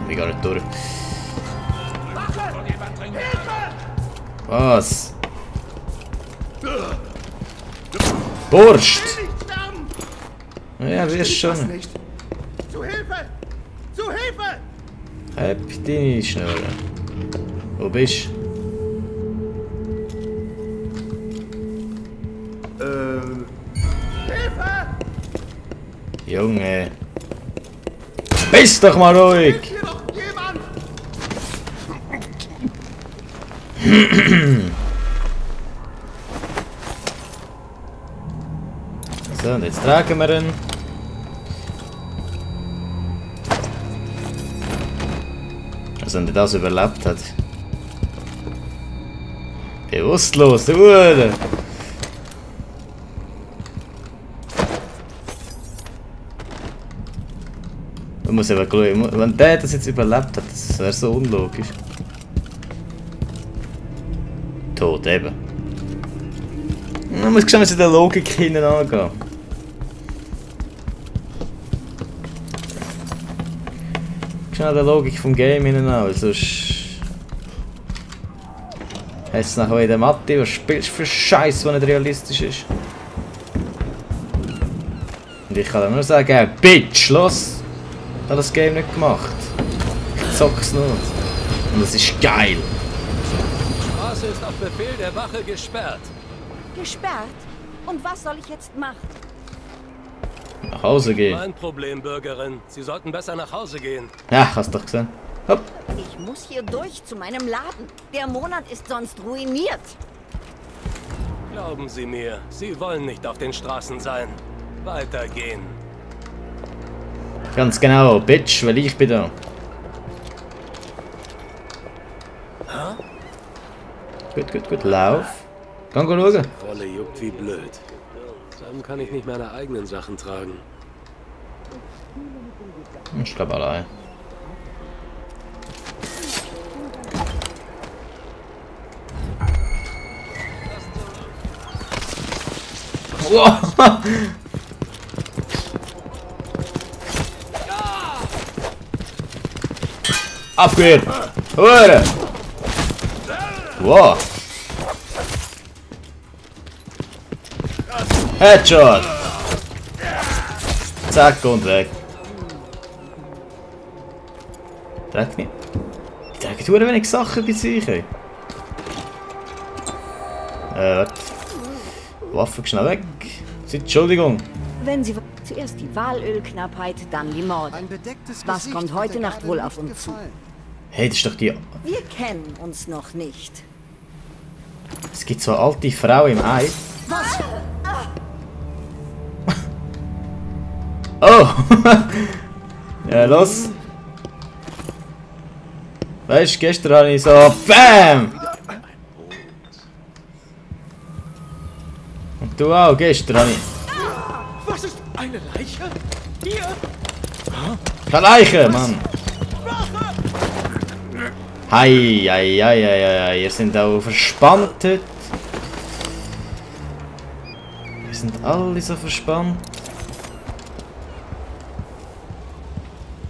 bin gar nicht durch. Was? Burst! Ja, wirst schon. Zu Hilfe! Zu Hilfe! Hab deine Schnurre. Wo bist du? Hilfe! Junge. Bist doch mal ruhig! Hier doch jemand! So, und jetzt tragen wir ihn. Also, wenn er das überlebt hat. Bewusstlos, du Hure! Man muss aber schauen, wenn der das jetzt überlebt hat, das wäre so unlogisch. Tot, eben. Man muss schon in der Logik hinten angehen. Schon an der Logik vom Game hinten an, weil sonst... Heißt es nachher in der Mathe, was spielst du für Scheiß, der nicht realistisch ist? Und ich kann dir nur sagen, Bitch, los! Ich habe das Game nicht gemacht. Ich zock's nur. Und es ist geil. Die Straße ist auf Befehl der Wache gesperrt. Gesperrt? Und was soll ich jetzt machen? Nach Hause gehen. Mein Problem, Bürgerin. Sie sollten besser nach Hause gehen. Ja, hast du doch gesehen. Hopp. Ich muss hier durch zu meinem Laden. Der Monat ist sonst ruiniert. Glauben Sie mir, Sie wollen nicht auf den Straßen sein. Weitergehen. Ganz genau, Bitch, weil ich bin da. Gut, gut, gut, lauf. Kann schauen. Die Rolle juckt wie blöd. Dann kann ich nicht meine eigenen Sachen tragen. Ich glaube allein. Wow. Abgewehrt! Hure! Wow! Headshot! Zack und weg. Trägt nicht. Die tragen hure wenig Sachen bei sich. Warte. Waffe schnell weg. Entschuldigung. Wenn Sie zuerst die Walölknappheit, dann die Morde. Was kommt heute Nacht wohl auf uns zu? Hey, das ist doch die... Wir kennen uns noch nicht. Es gibt so eine alte Frau im Ei. Was? Oh! Ja, los! Weißt du, gestern habe ich so BAM! Und du auch, gestern habe ich... Was ist eine Leiche? Hier! Keine Leiche, Mann! Hei, hei, hei, hei, hei, ihr seid auch verspannt heute. Wir sind alle so verspannt.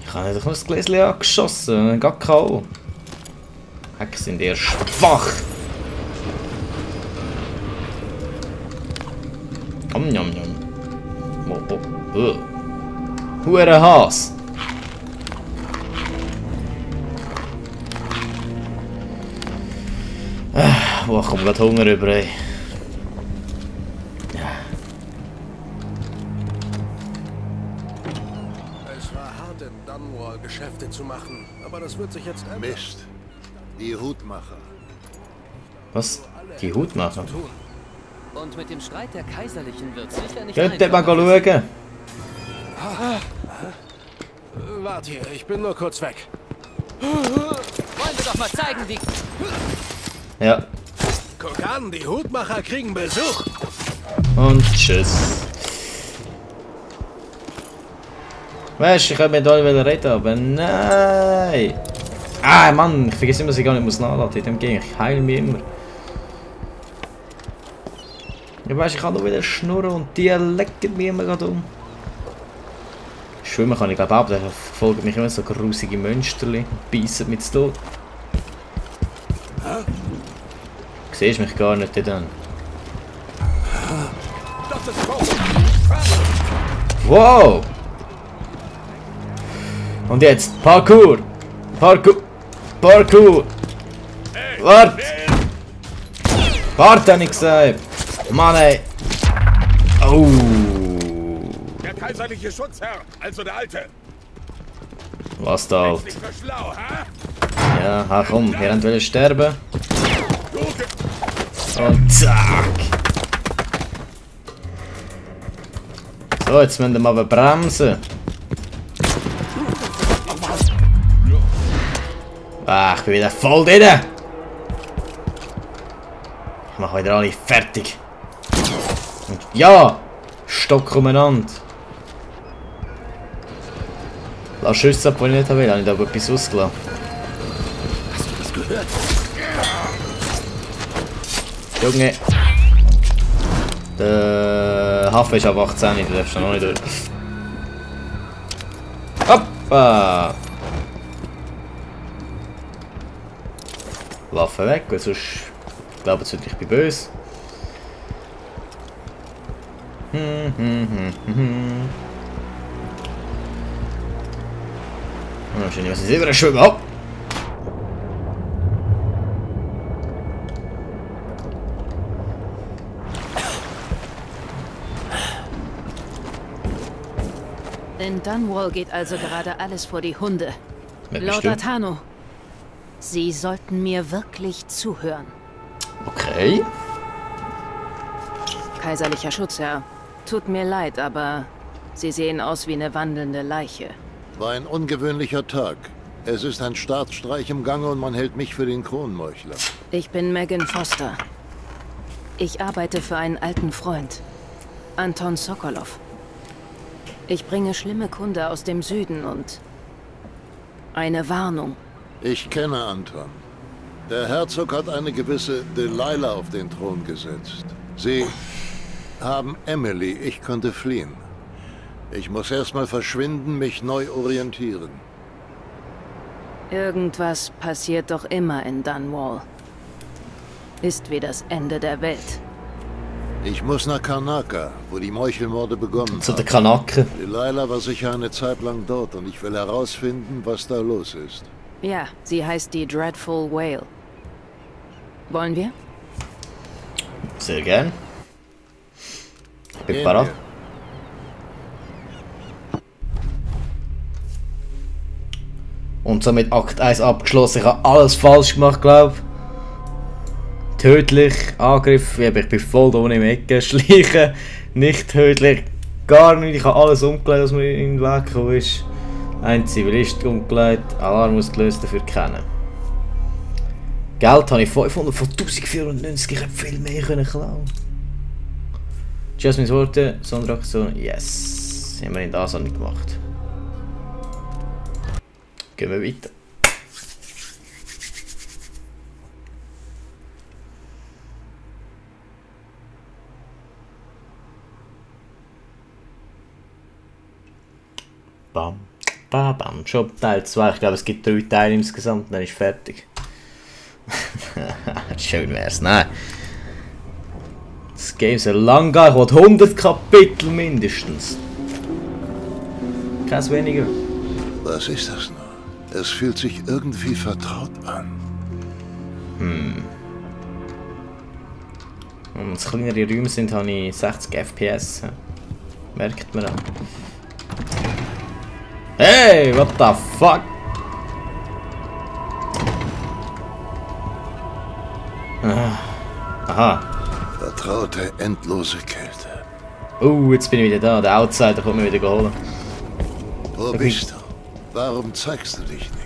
Ich habe doch nur das Gläschen angeschossen und gar K.O. Heck sind eher schwach. Nom nom nom. Hure Hass. Boah, ich komme gerade Hunger über. Ey. Es war hart, in Dunwall Geschäfte zu machen, aber das wird sich jetzt ändern. Mist. Die Hutmacher. Was? Die Hutmacher? Und mit dem Streit der Kaiserlichen wird sicher nicht Könnt ihr mal schauen? Warte hier, ich bin nur kurz weg. Wollen wir doch mal zeigen, wie... Ja. Guck an, die Hutmacher kriegen Besuch. Und tschüss. Weißt du, ich könnte mit euch reden, aber nein! Ah, Mann, ich vergesse immer, dass ich gar nicht nachladen muss. In dem Game, ich heile mich immer. Ja, weißt du, ich kann nur wieder schnurren und die lecken mich immer gerade um. Schwimmen kann ich glaube auch, da verfolgen mich immer so grusige Mönsterli. Beißen mich zu Tod. Du siehst mich gar nicht dann. Wow! Und jetzt Parkour! Parkour! Parkour! Wart! Wart, hab ich gesagt! Mann ey! Oh! Der kaiserliche Schutzherr, also der Alte. Was da alt? Nicht für schlau, ha? Ja, ach komm, wir wollen sterben. Und zack! So, jetzt müssen wir aber bremsen. Ah, ich bin wieder voll drin! Ich mache wieder alle fertig. Und ja! Stock umeinander. Lass Schüsse ab, die ich nicht will. Habe ich da aber etwas ausgelassen. Hast du das gehört? Junge! Der Hafen ist ab 18, du darfst noch nicht durch. Hoppa! Waffe weg, weil sonst glaube ich, ich bin böse. Wahrscheinlich was ist über den Schwimmen. Hopp! In Dunwall geht also gerade alles vor die Hunde. Lord Atano, Sie sollten mir wirklich zuhören. Okay. Kaiserlicher Schutzherr, tut mir leid, aber Sie sehen aus wie eine wandelnde Leiche. War ein ungewöhnlicher Tag. Es ist ein Staatsstreich im Gange und man hält mich für den Kronmeuchler. Ich bin Megan Foster. Ich arbeite für einen alten Freund, Anton Sokolov. Ich bringe schlimme Kunde aus dem Süden und eine Warnung. Ich kenne Anton. Der Herzog hat eine gewisse Delilah auf den Thron gesetzt. Sie haben Emily, ich konnte fliehen. Ich muss erstmal verschwinden, mich neu orientieren. Irgendwas passiert doch immer in Dunwall. Ist wie das Ende der Welt. Ich muss nach Karnaca, wo die Meuchelmorde begonnen Zu der haben. Kanake. Delilah war sicher eine Zeit lang dort und ich will herausfinden, was da los ist. Ja, sie heißt die Dreadful Whale. Wollen wir? Sehr gern. Ich bin Gehen parat. wir. Und somit Akt 1 abgeschlossen. Ich habe alles falsch gemacht, glaube ich. Tödlich, Angriff, ich bin voll da unten im Ecke, schleichen, nicht tödlich, gar nicht. Ich habe alles umgelegt, was mir in den Weg gekommen ist. Ein Zivilist umgelegt, Alarm ausgelöst, dafür kennen. Geld habe ich 500 von 1490, ich hätte viel mehr können klauen. Jasmins Worte, Sonderaktion, yes. Haben wir in das nicht gemacht. Gehen wir weiter. Bam, bam, bam. Schon Teil 2. Ich glaube, es gibt 3 Teile insgesamt, dann ist fertig. Schön wär's, nein. Das Game soll lang gehen, ich will 100 Kapitel mindestens. Kein weniger. Was ist das noch? Es fühlt sich irgendwie vertraut an. Wenn es kleinere Räume sind, habe ich 60 FPS. Merkt man auch. Hey, what the fuck? Aha. Vertraute, endlose Kälte. Jetzt bin ich wieder da. Der Outsider kommt mich wieder holen. Wo bist du? Warum zeigst du dich nicht?